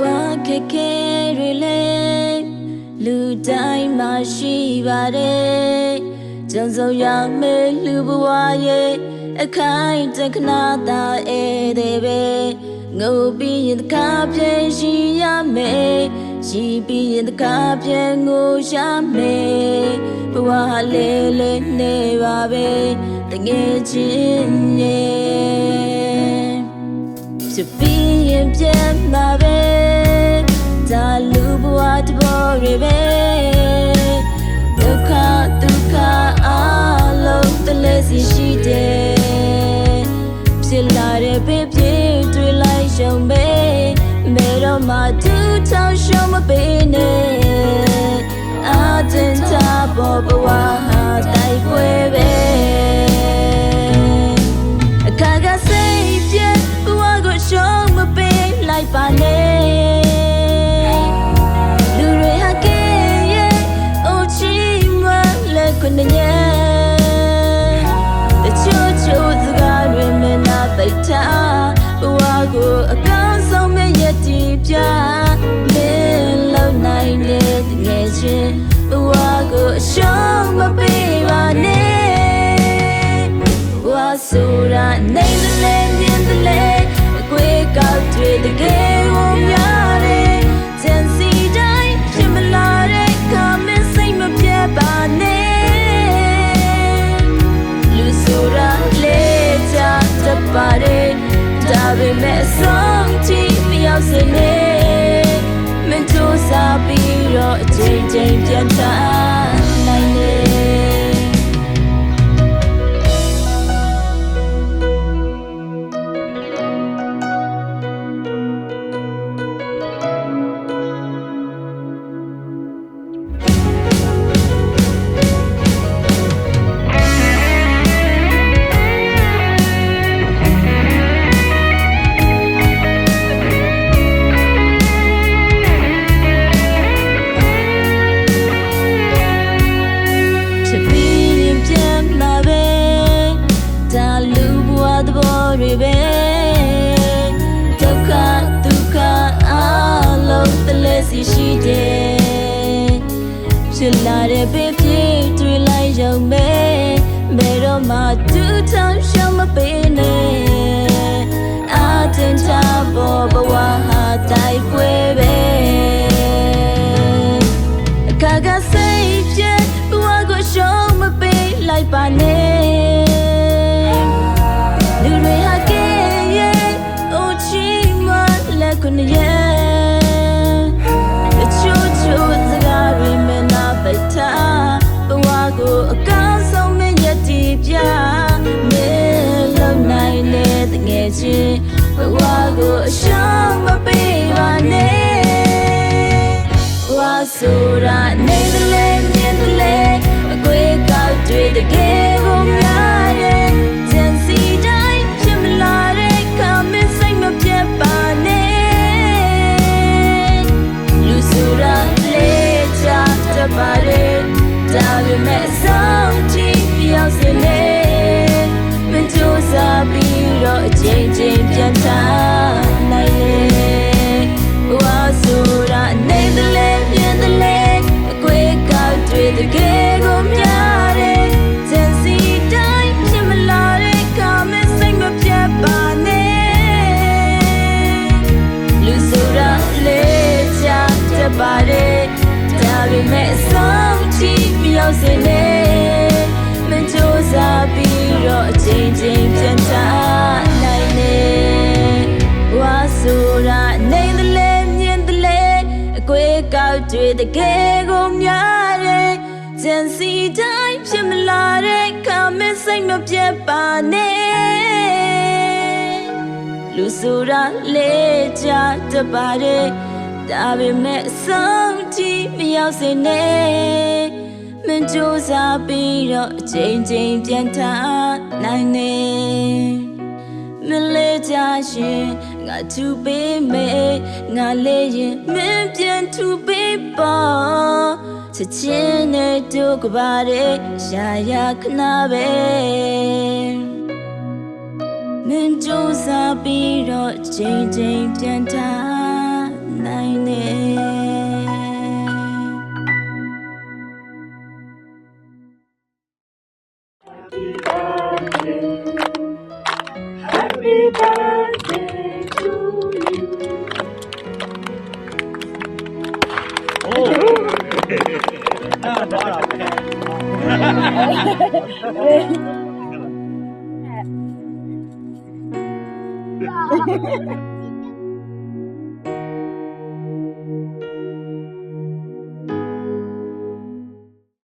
ဝါခဲခဲတွေလည်း လူတိုင်းမှာရှိပါတယ်။ ကျွန်ဆုံးရာမေလူဘဝရဲ့ အခိုက်တခဏသာဧည့်သည်ပဲ။ ငိုပြီးရင်တစ်ခါပြန်ရှိရမယ်။ ရှိပြီးရင်တစ်ခါပြန်ငိုရမယ်။ ဘဝဟာလဲလဲနေပါပဲ တငယ်ချင်းရဲ့။ ဖြစ်ပြီးရင်ပြန်မှာပဲ ဒါလူဘဝတဘောတွေပဲ။ ဒုက္ခသုက္ခအားလုံးတလဲစီရှိတယ်။ ဖြစ်လာတဲ့ပဲဖြစ်တွေ့လိုက်ရုံပဲ။ ဘယ်တော့မှဒုထောင်ရှုံးမပေးနဲ့။ အသင်ထားပေါ်ဘဝဟာတိုက်ပွဲပဲ။ အခါခါစိတ်ပျက် ဘဝကိုရှုံးမပေးလိုက်ပါနဲ့။ လူတွေဟာကဲရဲ့ အိုချီးမွမ်းလက်ခုနှစ်ညက်။ တချို့ချို့စကားတွေမင်းသားပိတ်ထား။ ဘဝကိုအကောင်းဆုံးမင်းရပ်တည်ပြ။ မင်းလုပ်နိုင်တဲ့တငယ်ချင်း ဘဝကိုအရှုံးမပေးပါနဲ့။ ဘဝဆိုတာနိမ့်သလဲမြင့်သလဲ အကွေးအကောက်တွေတကယ်ကိုများတယ်။ ကြံစည်တိုင်းဖြစ်မလာတဲ့အခါ မင်းစိတ်မပျက်ပါနဲ့။ လူဆိုတာလဲကျတတ်ပါတယ်။ ဒါပေမဲ့အဆုံးထိမရောက်စေနဲ့။ မင်းကြိုးစားပြီးတော့အချိန်ချင်းပြန်ထားနိုင်တယ်။ ဖြစ်ပြီးရင်ပြန်မှာပဲ ဒါလူဘဝသဘောတွေပဲ။ ဒုက္ခသုက္ခအားလုံးတလဲစီရှိတယ်။ ဖြစ်လာတဲ့ပဲဖြစ်တွေ့လိုက်ရုံပဲ။ ဘယ်တော့မှဒုထောင်ရှုံးမပေးနဲ့။ အသင်ထားပေါ်ဘဝဟာတိုက်ပွဲပဲ။ အခါခါစိတ်ပျက် ဘဝကိုရှုံးမပေးလိုက်ပါနဲ့။ လူတွေဟာကဲရဲ့ အိုချီးမွမ်းလက်ခုနှစ်ရက်။ တချို့ချို့စကားတွေမင်းသားပိတ်ထား။ ဘဝကိုအကောင်းဆုံးမင်းရပ်တည်ပြ။ မင်းလုပ်နိုင်တဲ့တငယ်ချင်း ဘဝကိုအရှုံးမပေးပါနဲ့။ ဘဝဆိုတာနိမ့်သလဲမြင့်သလဲ အကွေးအကောက်တွေတကယ်ကိုများတယ်။ ကြံစည်တိုင်းဖြစ်မလာတဲ့အခါ မင်းစိတ်မပျက်ပါနဲ့။ လူဆိုတာလဲကျတတ်ပါတယ်။ ဒါပေမဲ့အဆုံးထိမရောက်စေနဲ့။ မင်းကြိုးစားပြီးတော့အချိန်ချင်းပြန်ထားနိုင်တယ်။ ဘဝဆိုတာနိမ့်သလဲမြင့်သလဲ အကွေးအကောက်တွေတကယ်ကိုများတယ်။ ကြံစည်တိုင်းဖြစ်မလာတဲ့အခါ မင်းစိတ်မပျက်ပါနဲ့။ လူဆိုတာလဲကျတတ်ပါတယ်။ ဒါပေမဲ့အဆုံးထိမရောက်စေနဲ့။ မင်းကြိုးစားပြီးတော့အချိန်ချင်းပြန်ထားနိုင်တယ်။ ဘဝဆိုတာနိမ့်သလဲမြင့်သလဲ အကွေးအကောက်တွေတကယ်ကိုများတယ်။ ကြံစည်တိုင်းဖြစ်မလာတဲ့အခါ မင်းစိတ်မပျက်ပါနဲ့။ လူဆိုတာလဲကျတတ်ပါတယ်။ ဒါပေမဲ့အဆုံးထိမရောက်စေနဲ့။ မင်းကြိုးစားပြီးတော့အချိန်ချင်းပြန်ထားနိုင်တယ်။ မင်းလဲကျရင်ငါထုပေးမယ်။ ငါလဲရင်မင်းပြန်ထုပေးပေါ့။ ချက်ချင်းနဲ့တို့ကပါတဲ့ ရရခဏပဲ။ မင်းကြိုးစားပြီးတော့အချိန်ချင်းပြန်ထား na e ne.